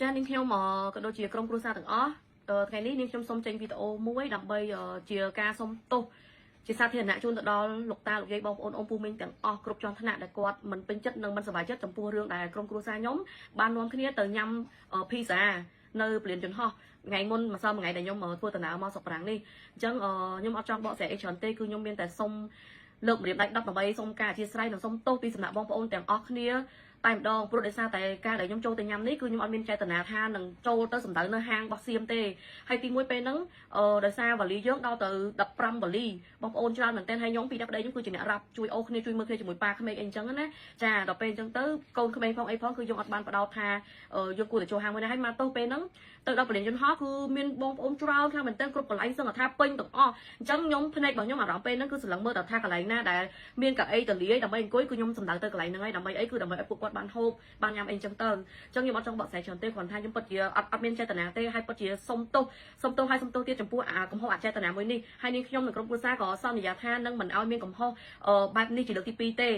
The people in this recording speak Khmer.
ចានាងខ្ញុំក៏ដូចជាក្រុមគ្រួសារទាំងអស់ថ្ងៃនេះនាងខ្ញុំសូមចេញវីដេអូមួយដើម្បីជាការសូមទោសជាសាធារណៈជូនទៅដល់លោកតាលោកយាយបងប្អូនអ៊ំពូមីងទាំងអស់គ្រប់ជាន់ថ្នាក់ដែលគាត់មិនពេញចិត្តនិងមិនសប្បាយចិត្តចំពោះរឿងដែលក្រុមគ្រួសារខ្ញុំបាននាំគ្នាទៅញ៉ាំភីហ្សានៅពលានយន្តហោះថ្ងៃមុនម្សិលថ្ងៃដែលខ្ញុំធ្វើដំណើរមកស្រុកប្រាំងនេះអញ្ចឹងខ្ញុំអត់ចង់បកស្រាយអីច្រើនទេគឺខ្ញុំមានតែសុំលើកម្រាមដៃ10ដើម្បីសុំការអធ្យាស្រ័យនិងសុំទោសពីសំណាក់បងប្អូនទាំងអស់គ្នាតែម្ដងព្រោះដោយសារតែការដែលខ្ញុំចូលទៅញ៉ាំនេះគឺខ្ញុំអត់មានចេតនាថានឹងចូលទៅសម្ដៅនៅហាងរបស់សៀមទេហើយទីមួយពេលហ្នឹងដោយសារវ៉ាលីយើងដល់ទៅ15វ៉ាលីបងប្អូនច្រើនមែនទែនហើយខ្ញុំពីអ្នកប្តីខ្ញុំគឺជាអ្នករាប់ជួយអូសគ្នាជួយមើលគ្នាជាមួយប៉ាក្មេកអីអញ្ចឹងណាចាដល់ពេលអញ្ចឹងទៅកូនក្មេងផងអីផងគឺយើងអត់បានបដោតថាយើងគួរតែចូលហាងមួយណាហើយមកទោសពេលហ្នឹងទៅដល់ពលានយន្តហោះគឺមានបងប្អូនច្រើនខ្លាំងមែនទែនគ្រប់កន្លែងសឹងតែថាពេញទាំងអស់អញ្ចឹងខ្ញុំភ្នែករបស់ខ្ញុំអារម្មណ៍ពេលហ្នឹងគឺសម្លឹងមើលតែថាកន្លែងណាដែលមានកៅអីតលាយដើម្បីអង្គុយគឺខ្ញុំសម្ដៅទៅកន្លែងហ្នឹងហើយដើម្បីអីគឺដើម្បីឲ្យពួកគាត់បានហូបបានញ៉ាំអីអញ្ចឹងទៅអញ្ចឹងខ្ញុំអត់ចង់បកស្រាយច្រើនទេគ្រាន់ថាខ្ញុំពិតជាអត់មានចេតនាទេហើយពិតជាសុំទោសសុំទោសហើយសុំទោសទៀតចំពោះអាកំហុសអចេតនាមួយនេះហើយនាងខ្ញុំនិងក្រុមគ្រួសារក៏សន្យាថានឹងមិនឲ្យមានកំហុសបែបនេះជាលើកទី2ទេ។